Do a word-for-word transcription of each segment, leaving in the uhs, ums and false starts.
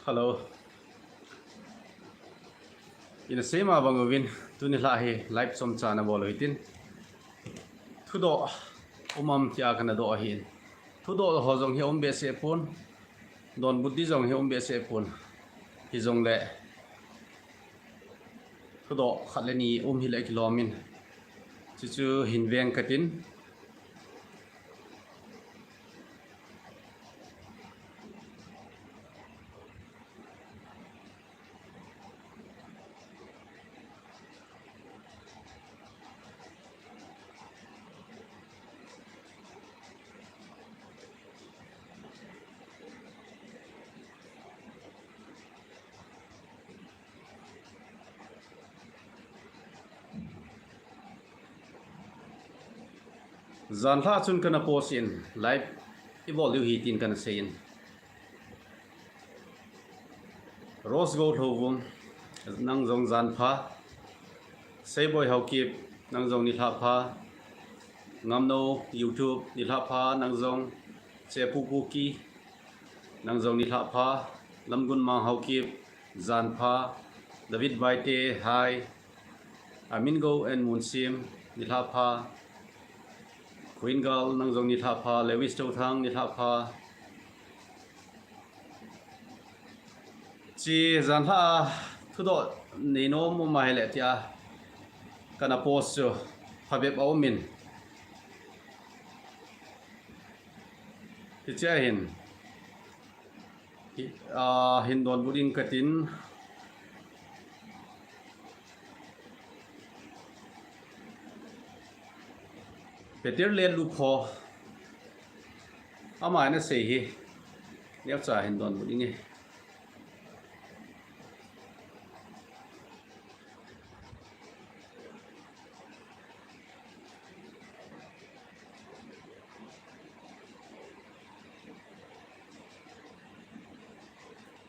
Hello. Ina seima bang uvin, tuni lha hi live chomcha na bol u hitin. Thudoh um am tia kana doh ahin. Thudoh ho jong hi um behseh pon. Donbut di jong hi um behseh pon. Hijongle thudoh khat le ni um hile kilom in. Chuchu hin veng katin. Jan lha chun kana post in, live i bol diu hi tin kana sei in. Rose Go Lhouvum, nang jong jan pha. Seiboi Haokip, nang jong ni lha pha. Ngamno YouTube, ni lha pha, nang jong. Chepu Kuki, nang jong ni lha pha. Lamgunmang Haokip, jan pha. David Baite, hi. Amingo and Munsim, ni lha pha. Queen Girl, nang jong ni lha pha. Lewis Touthang, ni lha pha. Chi jan lha a thudoh nei nom um ahile tia kana post chu phabep a um in. Hichea hin, hi, a, hin donbut ding katin. Peter Letlup ho, ama ana sei hi neocha hin donbut ding e.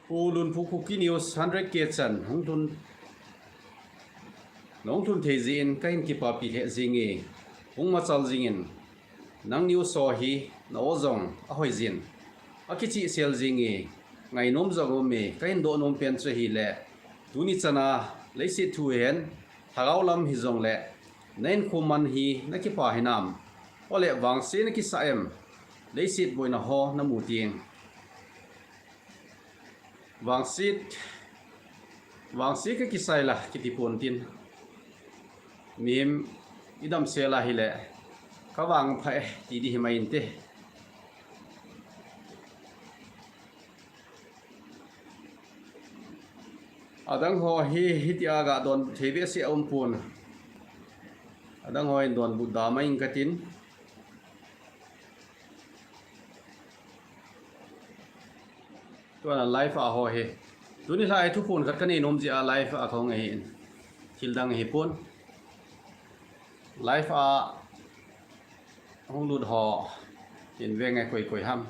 Pu Lunpu Kuki News hundred K chan hung lhun, nahung lhun thei jeh in kahin kipapi lheh jenge, hung machal jingin. Nang news ho hi na aw jong ahoi jin, akichihsel jing e, ngainom jong um e. Kahin doh nom pen chu ahile, tuni chana leiset thu hen, lhagao lam hijongle, na hinkho man hi na kipah hinam? Ole vangse na kisah em? Leiset boina ho na mu teng. Vangset, vangse ka kisai la kiti pon tin. Mihem i damsel ahile, ka vangpha e, ti di himai inte. Adang ho hi, hitia ga donbut thei behseh a um pon. Adang ho hin donbut da mai ing katin. Tuana live a ho hi. Tuni lha hi thuphon khat kanei nom jeh a live a kahung ahin. Thil dang ahipon. Live a hung lut ho hin veng e koi koi ham.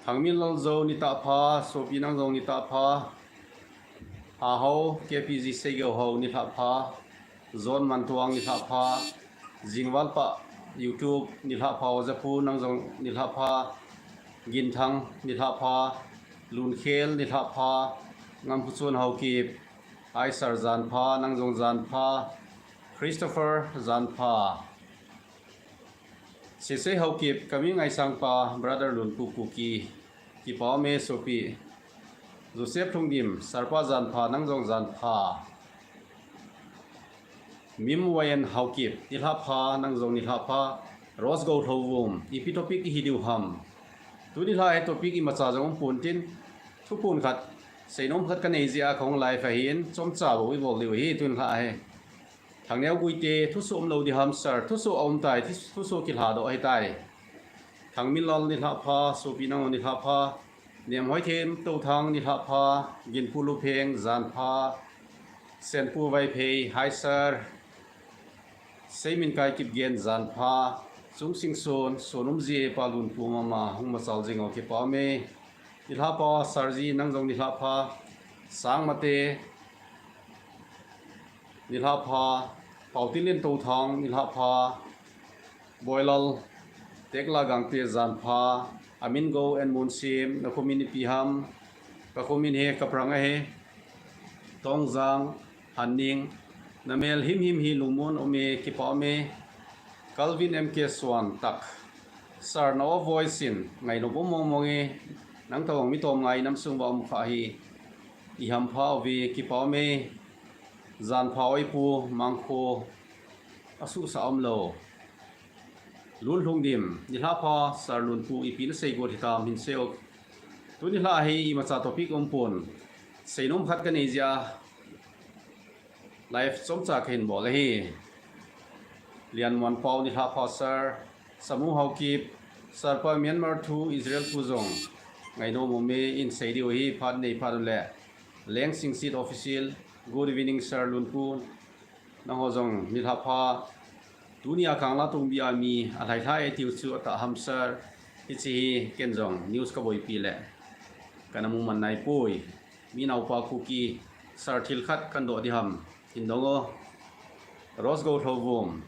Thangminlal Zou ni tahpha, sopi nang jong ni tahpha. Ahao, K P G Seigao ho ni lhapha. John Mantuang ni lhapha. Jingvalpa YouTube ni lhapha, Ojapu nang jong ni lhapha. Ginthang ni lhapha. Lunkhel ni lhapha. Ngampuchun Haokip. Aisar janpha, nang jong janpha. Christopher janpha. Sesei Haokip, kami ngaisangpa, brother Lunpu Kuki, kipa ume sopi. Joseph Lhungdim, sarpa janpha, nang jong janpha. Mim Wayan Haokip, ni lhapha, nang jong ni lhapha. Rose Go Lhouvum, ipi topic ihi diu ham? Tuni lha hi topic imacha jong um pon tin, thuphon khat, seinom khat kanei jeh a kahung live ahin, chomcha bou ibol diu ahi tuni lha hi. Thangneo Guite, thusoh umlou di ham sir, thusoh aum tai, thu-, thusoh kilhadoh ahitai. Thangminlal ni lhapha, sopi nang ni lhapha, Nemhoithem Touthang ni lhapha, Ginpu Lupheng janpha, Senpu Vaiphei, hi sir. Seiminkai Kipgen janpha, Chungsingson, Sonumji pa Lunpu mama, hung machal jing o kipa ume. Ni lhapha, Sarji nang jong ni lhapha, Sangmate, ni lhapha, Paotinlen Touthang, ni lhapha, Boilal, Tekla Gangte janpha, amin Go and Munsim, nakhumin ipi ham, kakhumin hi Kaprang ahi, Tongjang, Hanning, namel himhim hi lungmon ume, kipa ume, Calvin M K Suan tak. Sir, na voice in, ngaino bom mong mong e, nang tawang mi tom ngai nam sung va um kha hi, i hampha uve, kipa ume, janpha oi pu, mangkho, asusa um lo. Lunlhung dim, nilhah pha, Sir Lunpu, ipi nasei got hitam hin seo. Tuni lha hi imacha topic umpon. Seinom khat kanei jeh a live chomcha kahin bol ahi. Lianmuan Pau, nilhah pha Sir. Samu Haokip, Sir pa Myanmar thu Israel pu jong ngainom ume, in sei diu hi phat nei phat le. Leng Singsit Official, good evening Sir Lunpu. Nangho jong nilhah pha. Tunia Kangla Tungbi a mi alhailhai e tiu chu atah ham Sir. Hiche hi ken jong news kaboipi le kana mu man nai poi. Mi naopa Kuki Sir thil khat kan doh di ham. Hin dong o. Rose Go Thovum.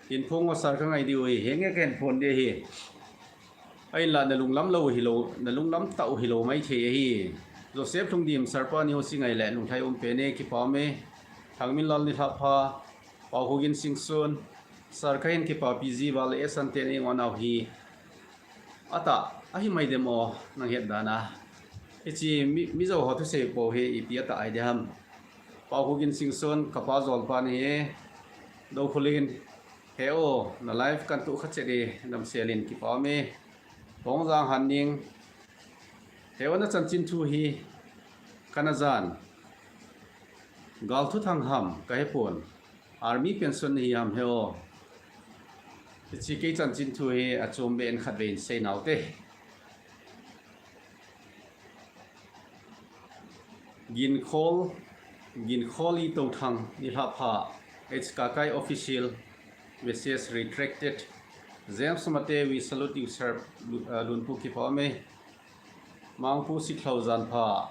Hin phone o Sir, kangai diu hi, henge kahin phone di hi. Ahinla nalunglam lou hilou, nalunglam tah u hilou maithei ahi. Joseph Lhungdim, Sir pa news i ngai le lunglhai um pen e, kipa ume. Thangminlal, nilhah pha. Paokhoginsing Sun, Sir kahin kipapi ji val e, Sante nei ngon au hi. Atah, ahi mai dem o, nang het dan a. Hiche mi, Mizo ho thusei po hi ipi atah ai di ham. Paokhoginsing Sun, kapa jolpa nahi e. Dokholin, he o, na live kan tu kha chet e, damsel in, kipa ume. Tongjang Hanning, he o, na chanchin thu hi kana jan. Gal thuthang ham kahe pon. Army pension hi ham he o. Hiche kei chanchin thu hi achom be in khatvei in sei nau te. Ginkhol, Ginkhol i Touthang, nilhah pha. H Kakai Official, message retracted. James Mate, we salute you, Sir Lu-, uh, Lunpu, kipa ume. Mangpu Sitlhou, janpha.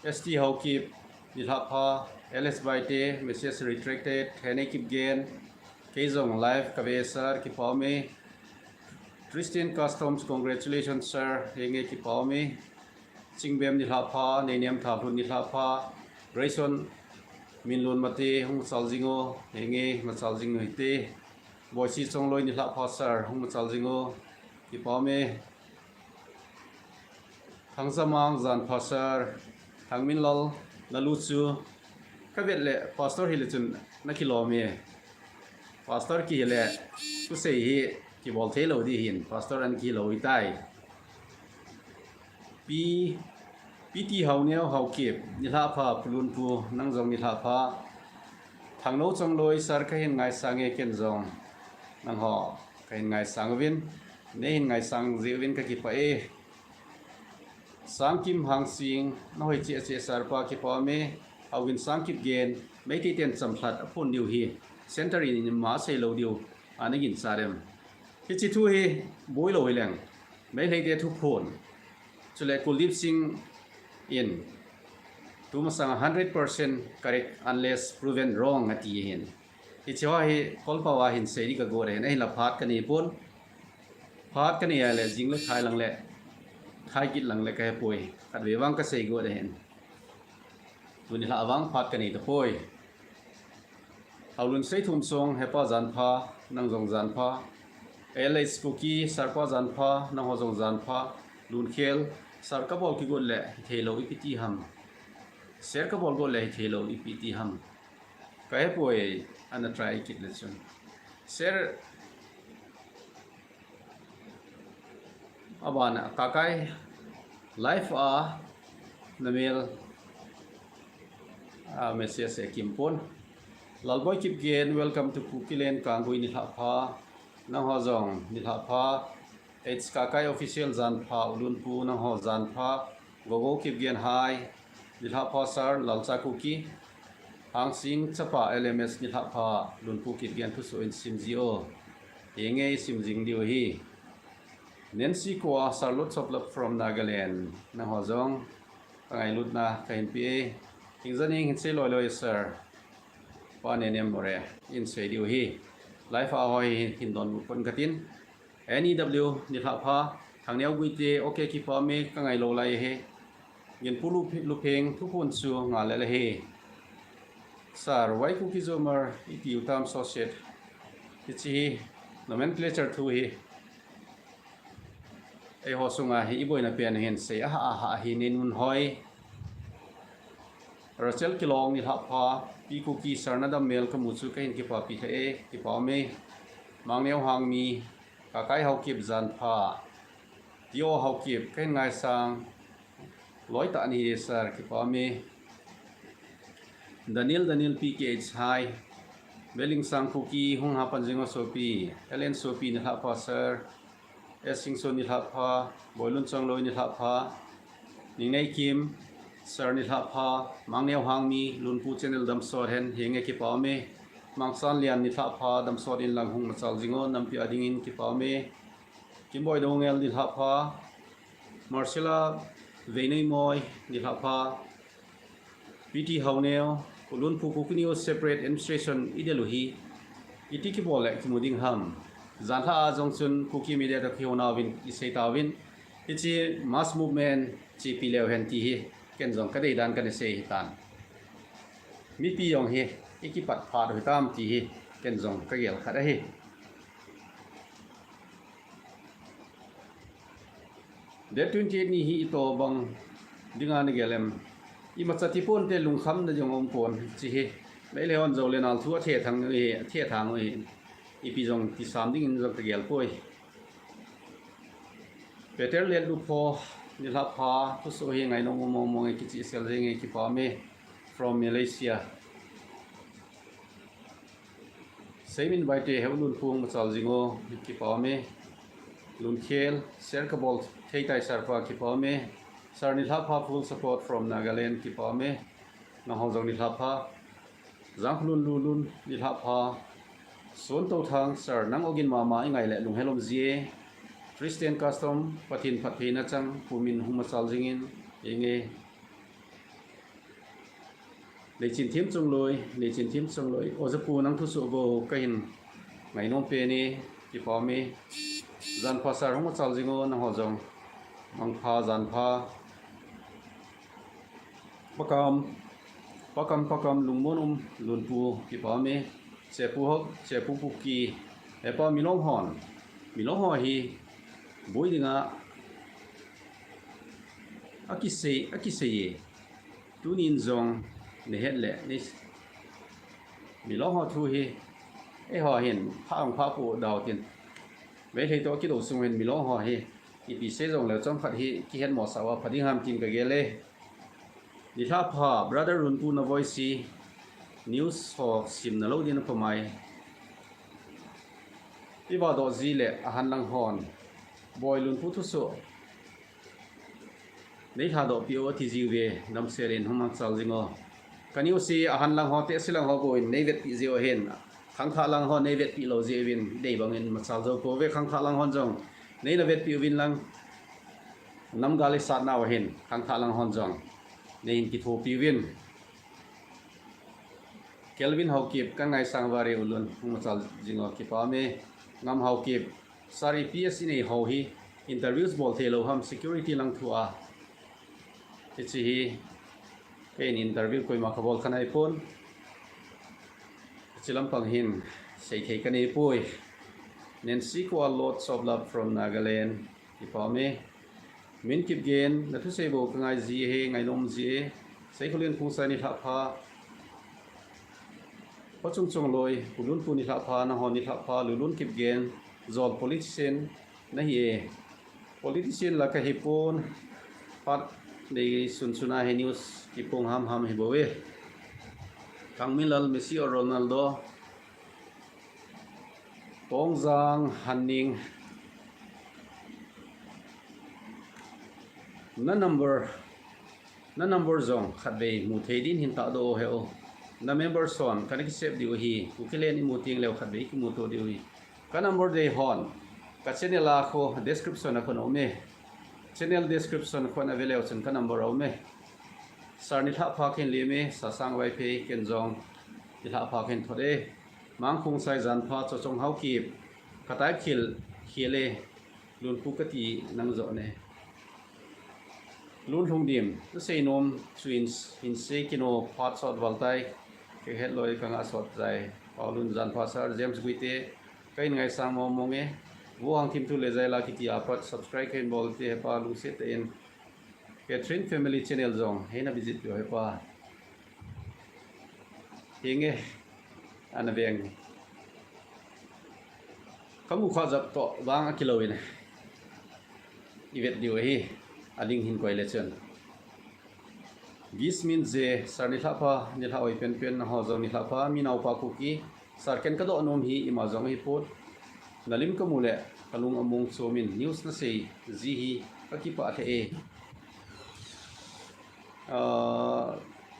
S T Haokip, nilhah pha. L S Baite, message retracted. Hene Kipgen, kei jong live kave Sir, kipa ume. Christian Customs, congratulations Sir, henge, kipa ume. Chingbem, nilhah pha. Neinem Thalhun, nilhah pha. Grayson Minlun Mate, hung machal jing o, henge, machal jing u hite. Boisi Chongloi, nilhah pha Sir, hung machal jing o, kipa ume. Thangzamang, janpha Sir. Thangminlal, nalu chu kavet le pastor hile chun nakilom e. Pastor kihi le, thusei hi kibol thei lou di hin, pastor ana kihi lou hitai. Pi, Pi T Haoneo Haokip, nilhah pha, Pu Lunpu, nang jong nilhah pha. Thangnou Chongloi, Sir kahin ngaisang e ken jong. Nangho kahin ngaisang uvin, neihin ngaisang jeh uvin kakipah e. Sangkim Hangsing, nahoi cheh cheh Sir pa, kipa ume. Haogin Sangkip Gen, Meitei ten chamlhat aphon diu hi, center in ima asei lou diu ana ginchat em? Hiche thu hi boi lou hileng, Meitei te thuphon. Chule Kuldeep Singh in, tumasang a hundred percent correct unless proven wrong ati ahin. Hiche ho hi kolpao a hin sei di kagot ahin, ahinla phat kanei pon. Phat kanei a le jing le thai lang le, thai kit lang le kahe poi. Khatvei vang kasei got ahin. Tuni lha vang phat kanei tapoi. Haolun Seithumsong, hepa janpha, nang jong janpha. L H Kuki, Sir pa janpha, nangho jong janpha. Lunkhel, Sir kabol kigot le hithei lou ipi ti ham. Share kabol got le hithei lou ipi ti ham. Kahe poi, ana try kit le chun. Share Abana Kakai live a namel a message e kimpon. Lalboi Kipgen, welcome to Kukiland, Kanggui nilhah pha, nangho jong nilhah pha. H Kakai official janpha, U Lunpu nangho janpha. Gogo Kipgen hai, nilhah pha Sir, Lalcha Kuki. Hangsing chapa L M S nilhah pha, Lunpu Kipgen thusoh in sim ji o. Henge sim jing diu hi. Nancy Kua, Sir lots of love from Nagaland. Nangho jong kangailutna kahin pe e. Hingjaning hin sei loi loi Sir. Pa Nenem More in sei diu hi. Live a hoi hin donbut pon katin. N E W nilhah pha, Thangneo Guite, okay, kipa ume, ka ngailou lai hi. Ginpu Lupheng thuphon chu ngal le hi. Sir, why Kuki Zoomer, ipi u tam so set? Hiche hi nomenclature thu hi. Eiho sunga hi iboina pen hin sei aha aha hi nei nun hoi. Rachel Kilong nilhah pha, Pi Kuki sir nadam mel kamu chu kahin kipapi lheh e, kipa ume. Mangneo Hangmi, Kakai Haokip jan pha. Tio Haokip, kahin ngaisang. Loi tah nahi sir, kipa ume. Daniel, Daniel P K H, hi. Belingsang Kuki, hung hapan jing o sopi. Ellen Sopi nilhah pha sir. S Singson nilhah pha. Boilun Chongloi nilhah pha. Ningnei Kim, sir nilhah pha. Mangneo Hangmi, Lunpu channel damsot hen, henge kipa ume. Mangsanlian nilhah pha, damsot in lang hung machal jing o, nampi a dingin kipa ume. Kimboi Dongel nilhah pha. Marcela Veinei Moi nilhah pha. P T Haoneo, Lunpu Kuki News separate administration idel u hi iti kibol le kimu ding ham? Janlhah a jong chun Kuki media toh kihou nauvin isei tauvin, hiche mass movement chepi leu hen ti hi ken jong kadei dan kana sei hitan. Mipi jong hi ikipat phat u hitam ti hi ken jong kagel khat ahi. Date twenty-eight ni hi ito bang dinga nagel em? Imacha ti ponte, lungkhamna jong um pon hiche hi. Meilhei hon jou le nal thu athethang u hi, athethang u hi. Ipi jong tisam dingin jong kagel poi. Peter Letlupo nilhah pha, thusoh hi ngainom um mong mong e, kichehsel jenge, kipa ume, from Malaysia. Seimin Baite, Heu Lunpu machal jing o, kipa ume. Lunkhel, share kabol thei tai sir pa, kipa ume. Sir nilhah pha, full support from Nagaland, kipa ume. Nangho jong nilhah pha. Jangkhulun Lulun nilhah pha. Sontouthang sir, nang ogin mama ingai le lunghel um ji e. Christian custom, Pathen phattheina chang, pumin hung machal jingin, henge. Leichinthem Chongloi, Leichinthem Chongloi, Ojapu nang thusoh bou kahin ngainom pen e, kipa ume. Janpha sir, hung machal jing o nangho jong. Mangpha, janpha. Pakam, Pakam, Pakam, Lungmon um, Lunpu, kipa ume. Chepu Hok, Chepu Kuki, hepa Milong hon. Milong ho hi boi dinga akisei, akisei e. Tunin jong nahet le, nei, Milong ho thu hi, eiho hin, pha ang pha pu dau tin. Meilhei toh kidou sung hin Milong ho hi, ipi sei jong le chomkhat hi, kihet mosah uva pha ding ham tin kagel e. Nilhah pha, brother Lunpu na voice hi, news ho simna lou din apha mai. Iva doh ji le, ahan lang hon. Boi Lunpu thusoh. Nei lhadoh piu ati jiuve, damsel in hung machal jing o. Ka news hi ahan lang ho, tehse lang ho bou in nei vetpi jiu ahin. Khangthah lang ho nei vetpi lou jiuvin, dei bangin machal jou pouve, khangthah lang hon jong. Nei na vetpi uvin lang, namgal isat nau ahin, khangthah lang hon jong. Nei hin kithopi uvin. Kelvin Haokip, ka ngaisang uva Reulun, hung machal jing o, kipa ume. Ngam Haokip, sir, P S inei ho hi, interviews bol thei lou ham, security lang thu a. Hiche hi, kei in interview koima kabol kha nai pon. Hiche lampang hin, seithei kanei poi. Nancy Kua, lots of love from Nagaland, kipa ume. Min Kipgen, na thusei bou ka ngai ji e, ngainom ji e. Seikholian Khongsai ni lhah pha. Pachung Chongloi, Pu Lunpu ni lhah pha, nangho ni lhah pha, Lulun Kipgen, Jol politician nahi e. Politician la kahi pon, phat nei sunsun a hi news kipong ham ham hi bou e. Thangminlal, Messi or Ronaldo, Tongjang Hanning, na number, na number jong khatvei mu thei din hin tahdoh o he o. Na member son kana kisave diu ahi, Kukiland imu teng leu khatvei kimuto diu ahi. Ka number dei hon, ka channel a khu description a khu na um e. Channel description khu na ve leu chun ka number a um e. Sir ni lhah pha, kei in Liem e, Sasang Vaiphei, ken jong Nilhah pha kahin thot e. Mang Khongsai jan pha, Chochong Haokip, ka tai khil khil e, Lunpu kati nang jo ne. Lunlhung dim, tu sei nom, chuin hin sei kino phat sot val tai, ka het loi ka nga sot tai. Paolun jan pha sir, James Guite, kahin ngaisang mong mong e. Vuhang Thimthu le Jaila kiti a pat subscribe kahin bol te hepa lungset te in. Catherine Family Channel jong, hei na visit peh hepa. Henge, ana veng. Kamu kha jap to, vang akilou in. I vet diu ahi, a link hin koi le chun. Gismin Je, sir nilhah pha, nilhah oi pen pen, nangho jong nilhah pha, mi naopa Kuki, sir ken ka doh nom hi, ima jong hi put. Na lim kamu le, ka lung among chom in, news na sei, ji hi, ka kipah lheh e. Ah,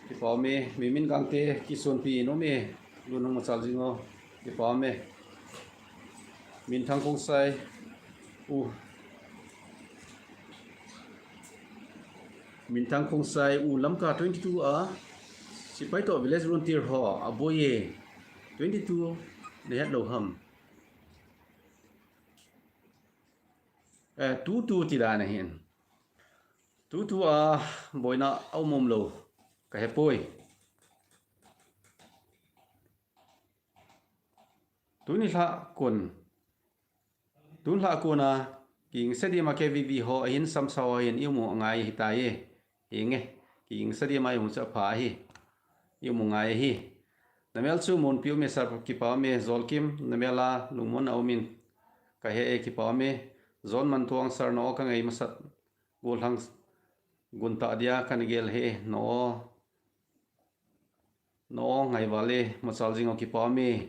kipah me, mi min gangte, kisonpi nom e, Lunlhung machal jing o, kipah me. Minthang Khongsai, u. Minthang Khongsai, u Lamka twenty two a, Sipai to village volunteer ho, aboi e, twenty two, na het lou ham. Eh, two two ti dan ahin. Two two a, boina a um um lou, ka he poi. Tuni lha kon. Tun lha kon a, kingsa dim a K V V ho, ahin samsa ho hin i um u angai hitai e. Hinge, kingsa dim a i um u chu apha ahi. I um u ngai ahi. Na mel chu mun pi um e sir kipah me Jolkim, na mel a lungmon a um in ka he e kipah me. Jon Mantuang sir no ka ngai masat. Golhang gun ta dia ka na gel he no. No, ngai vale, machal jing o kipah me.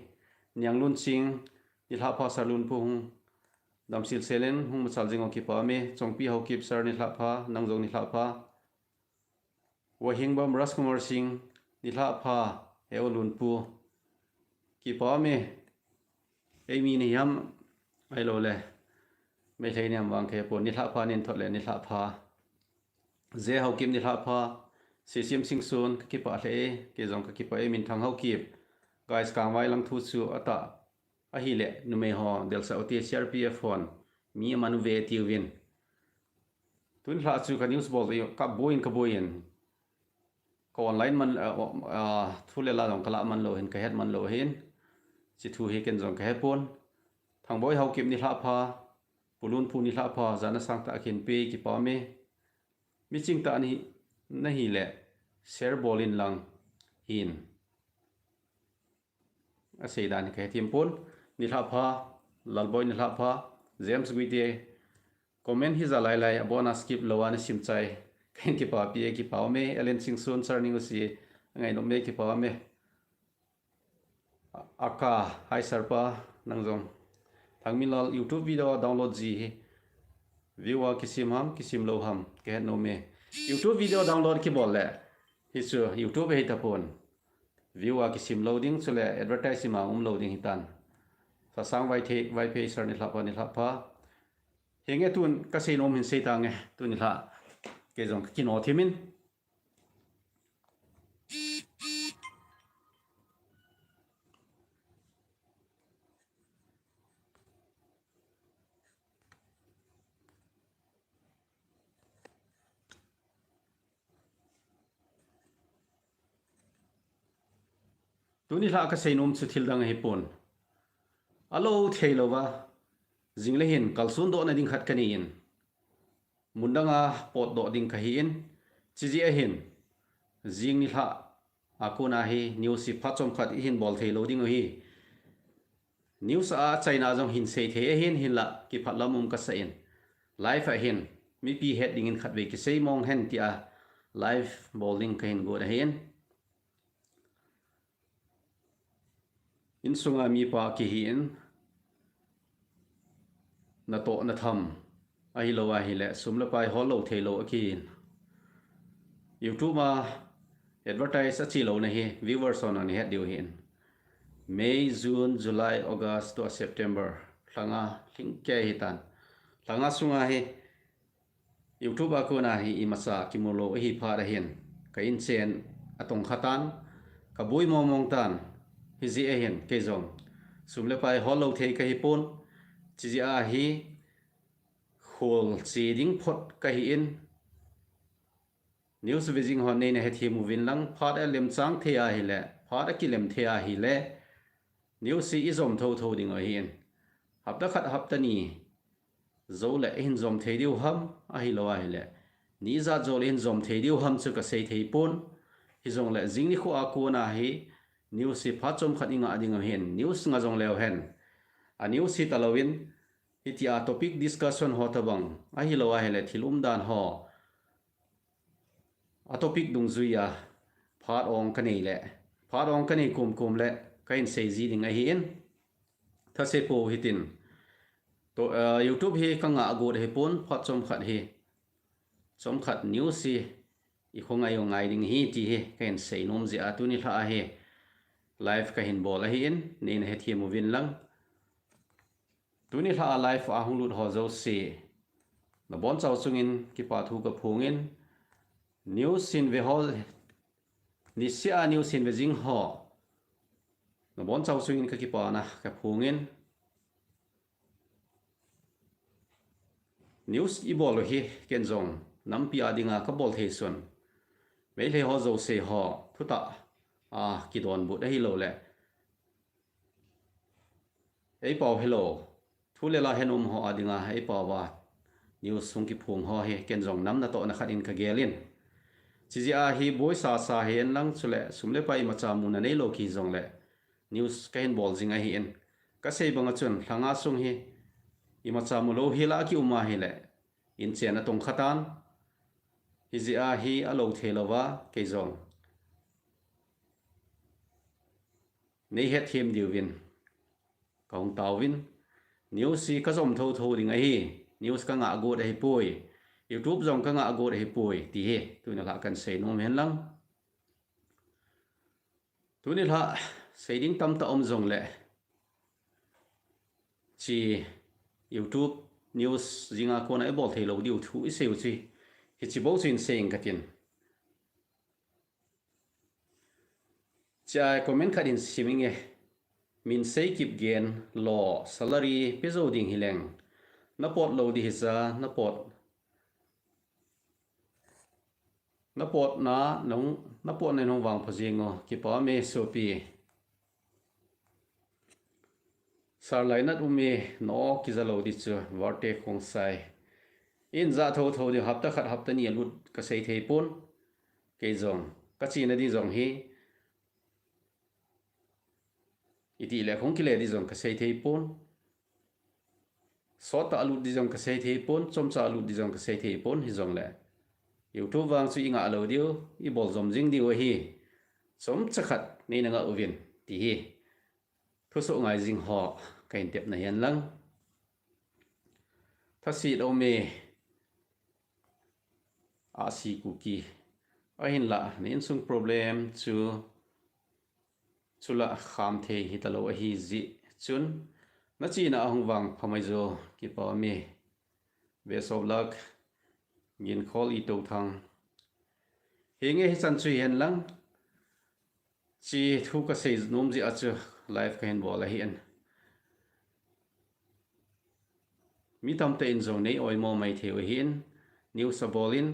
Niang Lun Sing, nilhah pha sir Lunpu hung. Damsil Selen, hung machal jing o kipah me. Chongpi Haokip sir nilhah pha, nang jong nilhah pha. Wahing Bam Rajkumar Singh, nilhah pha, he o Lunpu. Kipah me. Ei mi ni hiam, ahilou le. Meitei niam vang ka he pon, nilhah pha nin thot le, nilhah pha. Je Haokip nilhah pha, Sesiam Singson, ka kipah lheh e, kei jong ka kipah e, Minthang Haokip. Guys, Kangvai lang thu chu atah, ahile, numei ho, delsa u te C R P F hon, mi aman uve tiuvin. Tun lha chu ka news bol ka boiyin, ka boiyin. Ka online man, ah, ah, thu le la jong ka lah man lou hin, ka het man lou hin. Chi thu hi ken jong ka he pon. Thangboi Haokip nilhah pha, Pu Lunpu nilhah pha, jana sang tah a kin pe kipah me. Mi ching tah ni, na hile, share bol in lang hin. Asei dan hi ka he thim pon, nilhah pha, Lalboi nilhah pha, James Guite, comment hi ja lai lai, abon a skip lou a na sim chai, ka hin kipah pi e kipah me, Ellen Singson sir ning u si, ngai nom me kipah me. Aka, hi sir pa, nang jong. Thangminlal, YouTube video download ji hi. View a kisim ham, kisim lou ham, ka het nom e. YouTube video download kibol le. Hi chu, YouTube hi tapon. View a kisim lou ding, chule advertise ima um lou ding hitan. Sasang Vaiphei, Vaiphei sir nilhah pha, nilhah pha. Hinge tun ka sei nom hin sei tange, tun nilhah. Kei jong ka kino thimin. Tuni lha ka seinom chu thil dang ahi pon. Alo thei lova, jing le hin kalson doh na ding khat ka nei in. Mun dang a potdoh ding ka hi in, chiji ahin, jing ni lha a kona hi news hi phat chom khat i hin bol thei lo ding u hi. News a China jong hin sei thei ahin, hinlah kiphat lam um ka sa in. Live ahin, mipi het ding in khat vei kisei mong hen tia live bol ding ka hin got ahin. Insunga mipa kihi in, na toh na tham, ahilou ahile, sum le pai hol lo thei lo a kihi in. YouTube a advertise a chi lo na hi, viewers hon ana het diu hi in. May, June, July, August to September, lha nga lhing kei hi tan. Lha nga sunga hi, YouTube a kona hi imacha kimu lo ahi phat ahin, ka inchen a tong kha tan, ka bui mong mong tan, Hijeh a hin kei jong sum le pai hol lou thei kahi pon. Chijeh a hi khol che ding phot kahi in, news ve jing hon neina hethem uvin lang, phat a lemchang thei ahile, phat a kilem thei ahile, news hi ijom thotho ding ahin. Hapta khat hapta ni jou le hin jom thei diu ham, ahilou ahile ni ijat jou le hin jom thei diu ham chu kasei thei pon. Hijongle jing nikho a kona hi news hi phat chomkhat ingah ding ahin, news nga jong leu hen, a news hi talouvin, hitia topic discussion ho tabang, ahilou ahile thil umdan ho a topic dungjuia phat ong kanei le, phat ong kanei komkom le kahin sei ji ding ahin, thase pou hitin. To, eh, YouTube hi kangah got ahipon, phat chomkhat hi, chomkhat news hi ikhongai u ngai ding hi ti hi kahin sei nom jeh a tuni lha a hi live kahin bol ahin, neina hethem uvin lang. Tuni lha a live a hung lut ho jouse, nabonchau chungin kipa thu kaphongin, news hin ve ho, niseh a news hin ve jing ho, nabonchau chungin kakipana kaphongin. News ibol u hi ken jong nampi a dinga kabol thei sun, Meitei ho jouse ho thutah a kidonbut ahiloule eipao hilou, thu le la hen um ho a dinga eipao va news hung kiphong ho hi ken jong nam natohna khat in kagel in. Chijeh a hi boisa sa hihen lang chule sum le pai imacha muna neilou kihi jongle news kahin bol jing ahin. Kasei banga chun lha nga sung hi imacha mulou hila akium ahile, inchen atongkha tan. Hijeh a hi alou theilouva kei jong nei hetthem diuvin kahung tauvin, news hi kajom thotho ding ahi, news kangah got ahipoi, YouTube jong kangah got ahipoi ti hi tuni lha kahin sei nom hen lang. Tuni lha sei ding tamtah um jongle, chi YouTube news jinga kona ibol theilou diu thu isei u chu hiche bou chu in sei ing katin. Chia comment khat in sim inge. Min sei kipgen, lo, salary pe jou ding hileng, napot lou di hija, napot, napotna nahung, napotna in hung vangpha jeng o, kipa me sopi. Sir lainat um e, no kija lou di chu, Varte Khongsai. In ja thotho di, hapta khat hapta ni alut kasei thei pon. Kei jong kachena di jong hi, itile khong kile di jong kasei thei pon. Sottah alut di jong kasei thei pon, chomcha alut di jong kasei thei pon, hijongle YouTube vang chu ingah lou diu, ibol jom jing diu ahi. Chomcha khat neina ngah uvin ti hi thusoh ngai jing ho kahin tepna hen lang. Thaset aume, Ahsi Kuki. Ahinla na insung problem chu, chula kham thei hitalou ahi jeh chun, nachena ahung vangpha mai jo, kipa me. Best of luck, Ginkhol Itouthang. Henge, hichan chu hihen lang, chi thu kasei nom jeh a chu live kahin bol ahin. Mi tamtah in jong nei oimo mai thei u ahin, news abol in,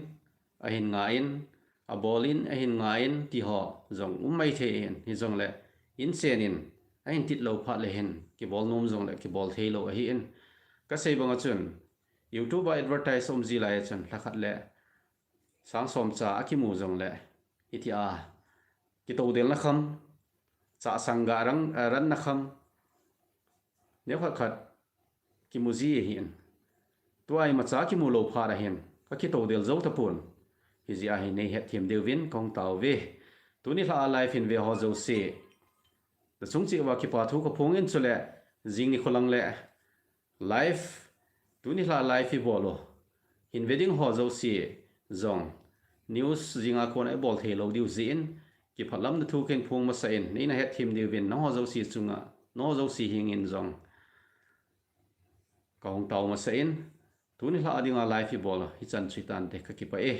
ahin nga in, abol in, ahin nga in, ti ho jong um mai thei ahin, hijongle inchen in, ahin tit lou phat le hin, kibol nom jongle kibol theilou ahin. Kasei banga chun, YouTube a advertise um ji lai a chun, lhakhat le sang som cha akimu jongle, hitia kitoudelna kham, chahsang ga rang, eh, ranna kham, neokhat khat kimu ji ahin. Tua imacha kimu lou phat ahin, kakitoudel jou tapon. Hijeh a hi nei hetthem diuvin kahung tauve. Tuni lha a live in ve ho jouse, nachung cheh uva kipa thu kaphongin, chule jing nikho lang le live, tuni lha live ibol u hin ve ding ho jouse jong news jinga kona ibol theilou diu jeh in, kiphatlamna thu kahin phong masa in, neina hetthem diuvin nangho jouse chunga, nangho jouse hengin jong kahung tau masa in, tuni lha a dinga live ibol u hichan chu hitante, kakipah e.